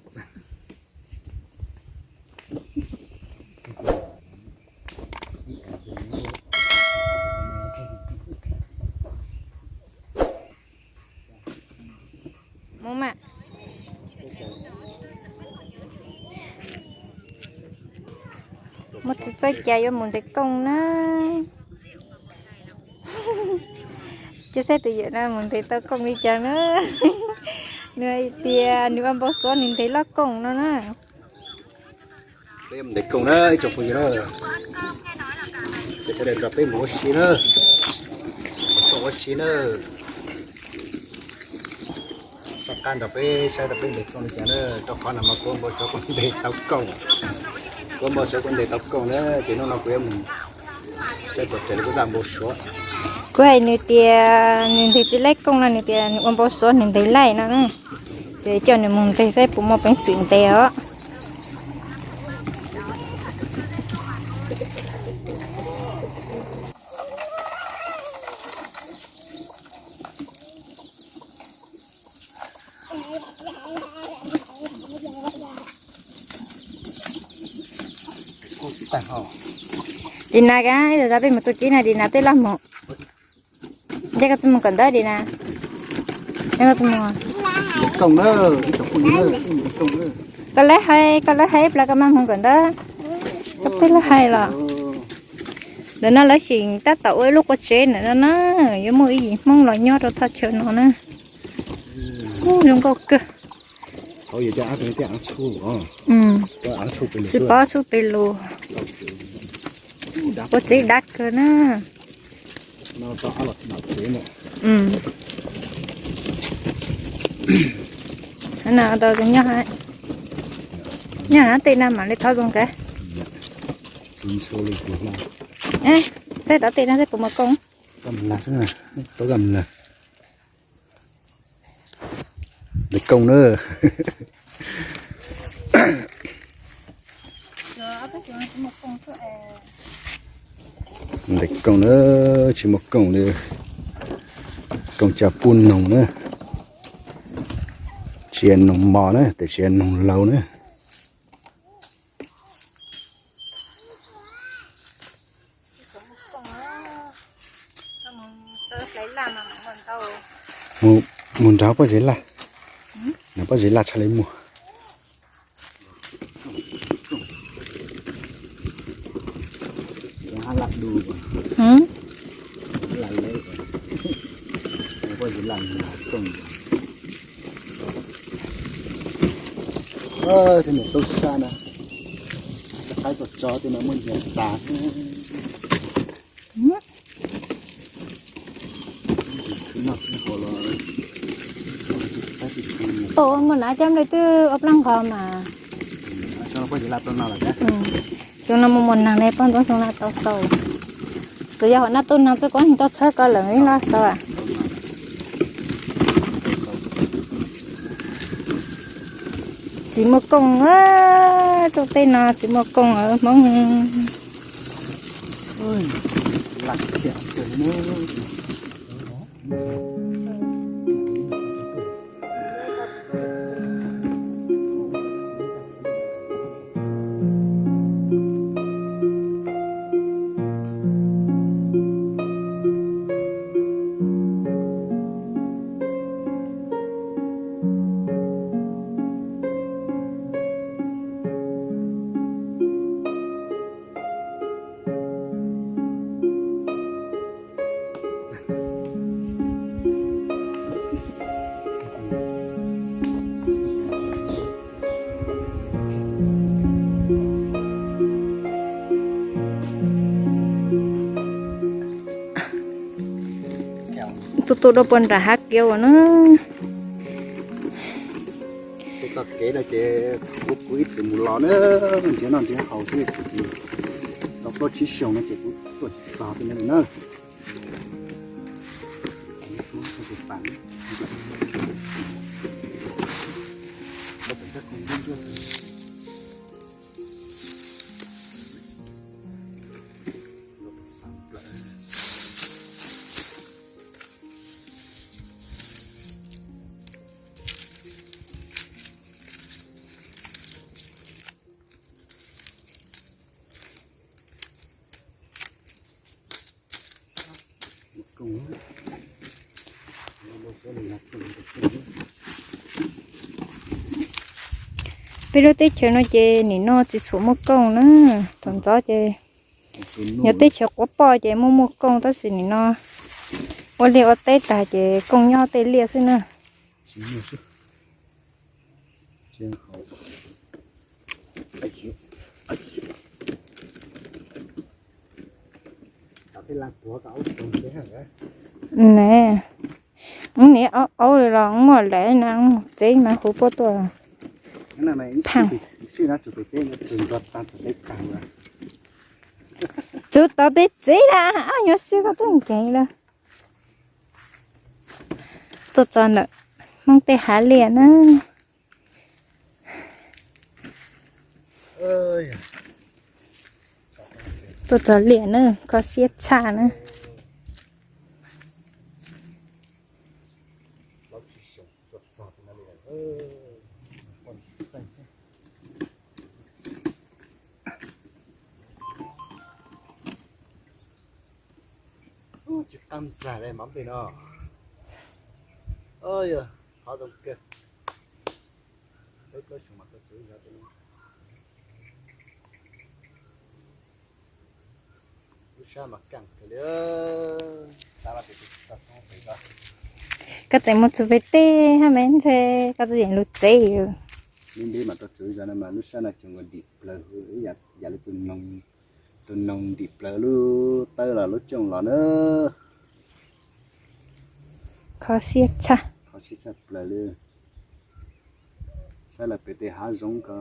Mus mas. Muaj txoj cai yuav mus ntes kooj na. Cia saib tus yawm no mus ntes tau kooj li cas na. Nws hais tias nws ua npau suav nws ntes loj kooj no na. Peb mus ntes kooj na ib tsoom phooj ywg na. Ces sawv daws nrog peb mus ua si na. Kooj ua si na. Soj qab nrog peb saib rau peb ntes kooj li cas na, rau qhov nag hmo kuv ua npau suav kuv ntes tau kooj. Kuv ua npau suav kuv ntes tau kooj na, ces hnub no kuv yuav mus saib puas raws li kuv zaj npau suav. Kuv hais nws tias nws ntes tsis laib kooj no, nws tias nws ua npau suav nws ntes laij no na. Ces coj nws mus ntes saib puas muaj peev xwm ntes os. Di na ka, ib zaug peb mus txuj kev na, Di na twb loj mus. Nce koj txuj mus kawm ntawv, Di na. Koj lawv hais, koj lawv hais ib plag koj mam mus kawm ntawv. Koj twb lawv hais los. Ntawm no lawv tseem tab tom ua ib lub qua tsev ntawm no na, yuav muaj ib yim Hmoob los nyob rau thaj chaw no na. Ub, zoo nkauj kawg. Tsis paub tshub pes lus. Ua tsev dav kawg na. No tau nyob na, tej no mam li thov zoo kawg. Saib tau tej no saib puas muaj kooj. Ntes kooj na. Ntes kooj na, tsis muaj kooj li. Kooj coj pub noog na. Tsis yog noog mos na, tiam sis yog noog laus na. Mus nrog pob zeb laj, nrog pob zeb laj tshaj li muag. Tej niam tub sab na, qaib tau tso tej no muab nyiag tas. Tau muaj nav cab nplej twb ob plab nqos mas. Xyoo no muaj muaj neeg ne, poj ntxoov xyoo no tau tau. Txawm yog hom nab tub neeg twb kuv tsis tau txhawb koj lawm ib lo xav. Tsis muaj kooj, rooj teb no tsis muaj kooj Hmoob. Tuaj tuaj dua puag nram hav kiav ua na. Txoj kev no ces kuv kuv ib txwm mus los na, nrhiav noj nrhiav haus xwb, tau plaub tsib xyoos no ces kuv tuaj tsis txog tej no na. Peb lub teb chaws no ces nim no tsis tshua muaj kooj na. Thaum ntxov ces yog teb chaws quav poj ces muaj muaj kooj, tab sis nim no ua liaj ua teb tag ces kooj nyob tej liaj xwb na. Ne, niam aub aub los muaj lawm na, tsev mas hu puab tuaj phaaj. Txug tau peb tsev na, ab nyuag sib koj twb nkeeg lawm. Tuaj txog ntawm Hmoob tej hav liaj na. Tuaj txog liaj na, kho siab tshaj na. Tsis qab ntxag li mas pem no. Yog qhov zoo kawg. Peb plaub xyoo mas tuaj txug ib zaug. Lub sab mas kaaj kawg li. Koj tseem mus txug pem teb hab me nthe, koj txawj yeem lug tsev. Neb npeb mas tuaj txug ib zaug no mas lub sab no cov nkaus dim plawg, yam li tus noog dim plawg lub tawb los lub cooj los na. Kho siab tshaj, kho siab tshaj plaws li. Saib lawm pem tej hav zoov ko,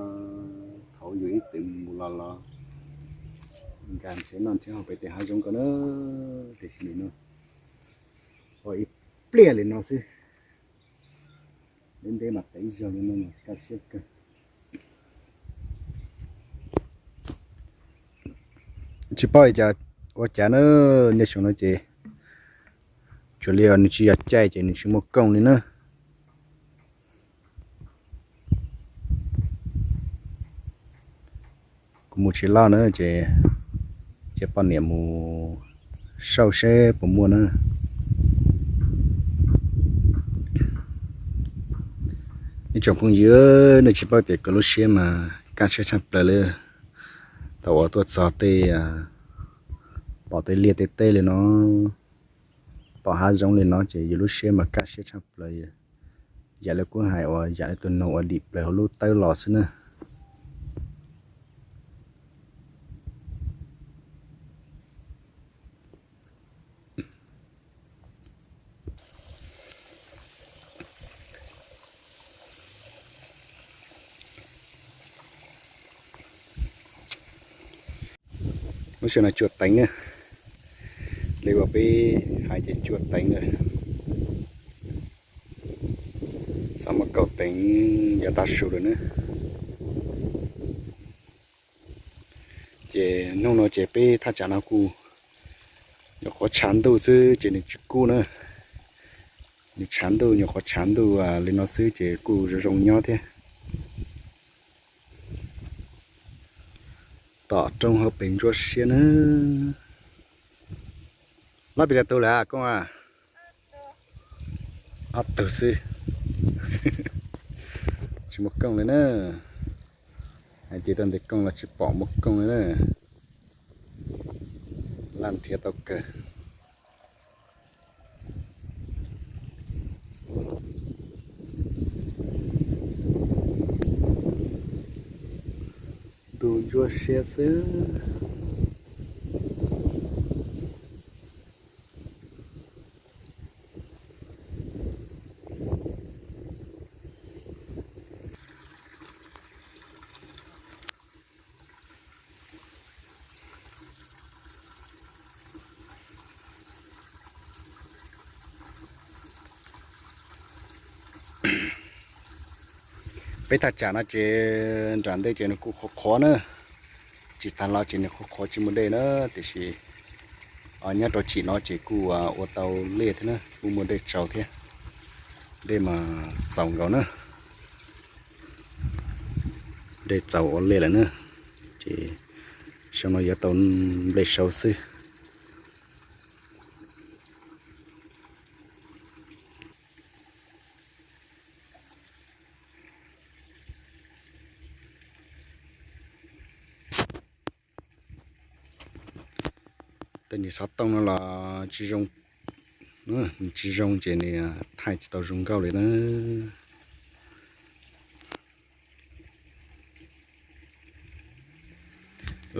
thaum yus ib txwm mus los los nkag ntsev noj ntsev haus pem tej hav zoov ko na, tiam sis nim no ua ib pliag li no xwb. Neb npeb mas tev zog li no mas kaj siab kawg. Tsis paub ua cas na, niaj xyoo no ces tsuas li nws tsis yog caij ces nws tsis muaj kooj li na. Kuv mus tsis loj na ces cia poj niam mus sauj seb puas muaj na. Ib tsoom phooj ywg, nej tsis paub tias kuv lub siab mas kaj siab tshaj plaws li. Thaum uas tuaj txog tej, pom tej liaj tej teb li no, pom hav zoov li no ces yus lub siab mas kaj siab tshaj plaws. Yam li kuv hais uas yam li tus noog uas dim plaws hauv lub tawb los xwb na. Lub sij hawm no cua teev na, li uas peb hais ces cua teev na. Xav muab kaus teev yav tav su lawm na. Ces hnub no ces peb thaj tsam no kuj nyuam qhuav tshav ntuj xwb ces nws tsis kub na. Nws tshav ntuj, nyuam qhuav tshav ntuj li no xwb ces kuj zoo zoo nyob thiab. Tom roob hauv pes ntsuab siab na. Loj pes tsawg tug lawm koj a? Ob tug xwb. Tsis muaj kooj li na. Hais tias tuaj ntes kooj los tsis pom muaj kooj li na. Laj nrhiav tau kawg. Ntuj ntsuab siab xwb. Peb thaj tsam no ces nram ntej ces nws kuj qhuav qhuav na, tsis tag los ces nws qhuav qhuav tsis muaj dej na, tiam sis nyob rau chim no ces kuj ua tau liaj thiab na, kuj muaj dej tsaus thiab. Dej mas txaus nkaus na, dej txaus ua liaj lawm na, ces xyoo no yuav tau nplej sau xwb. Tej niag xov tooj no los tsis zoo, tsis zoo ces nws thaij tsis tau zoo nkauj li na.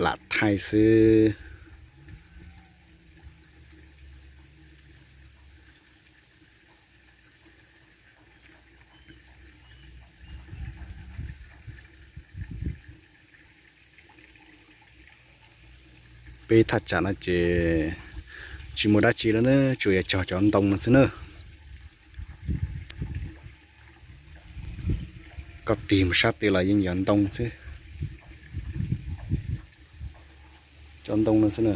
Lam thaij xwb. Peb thaj tsam no ces tsis muaj dab tsi lawm na, tsuas yog cog cov ntoo no xwb na. Koj tig mus sab tid los yeej yog ntoo xwb. Cov ntoo no xwb na,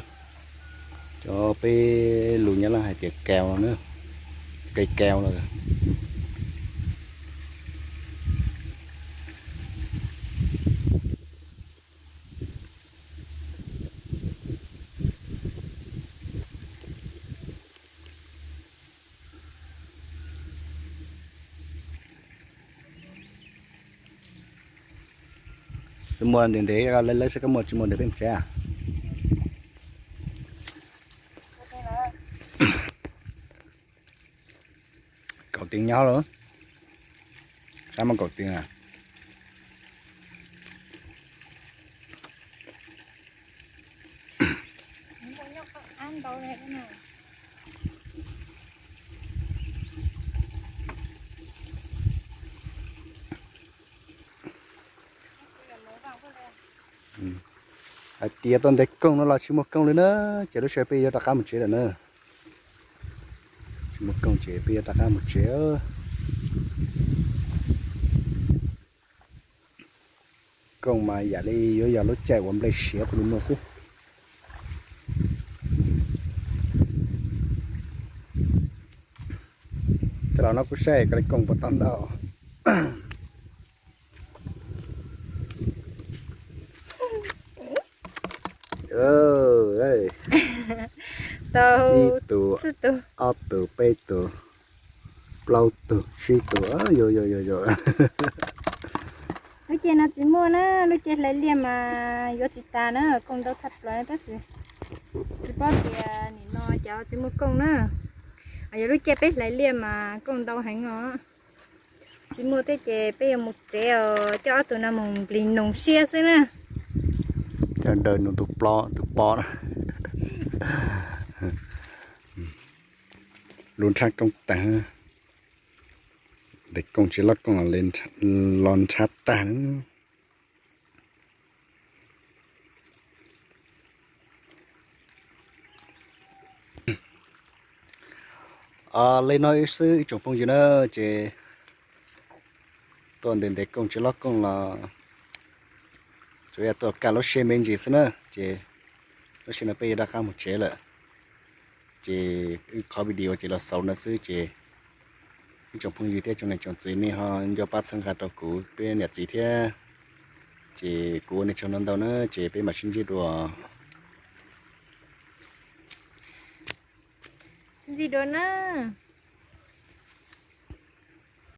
cov peb lus Nyab Laj hais tias keo no na, cây keo no. Twb muaj ntev ntev lawm saib koj muaj tsis muaj ntawm peb tsev. Kaum tis nyob lawm, sab muaj kaum tis na. Hais tias tuaj ntes kooj no los tsis muaj kooj li na, ces lub sij hawm peb yuav rov qab mus tsev lawm na. Tsis muaj kooj ces peb yuav rov qab mus tsev. Kooj mas yam li yuav yog lub caij uas nplej siav kuj li muaj xwb. Coj los no kuv saib koj li kooj puas tau ntau. Ib tug, ob tug, peb tug, plaub tug, tsib tug, yuav yuav yuav yuav. Lub caij no tsis muaj na, lub caij hlais liaj mas yuav tsis tas na, kooj ntau tshaj plaws tab sis tsis paub tias nim no cas tsis muaj kooj na. Yog lub caij peb hlais liaj mas kooj ntau heev os. Tsis muaj thiab ces peb yuav mus tsev os, coj ob tug no mus nplig noog siab xwb na. Coj daws nug tus plo, tus pov na. Lub nrhab kooj tag, ntes kooj tsis loj kooj los nrhab tag na. Li no xwb ib tsoom phooj ywg na, ces tuaj ntes ntes kooj tsis loj kooj los tsuas yog tuaj kaj lub siab me ntsis xwb na, ces lub sij hawm no peb yuav rov qab mus tsev lawm. Ces wb qhov video ces los xaus no xwb ces ib tsoom phooj ywg thiab tsoom niam tsoom txiv nej ho nco pab txhawb nqa rau kuv peb niam txiv thiab. Ces kuv ua nej tsaug ntau ntau na, ces peb mam sib ntsib dua. Sib ntsib dua na.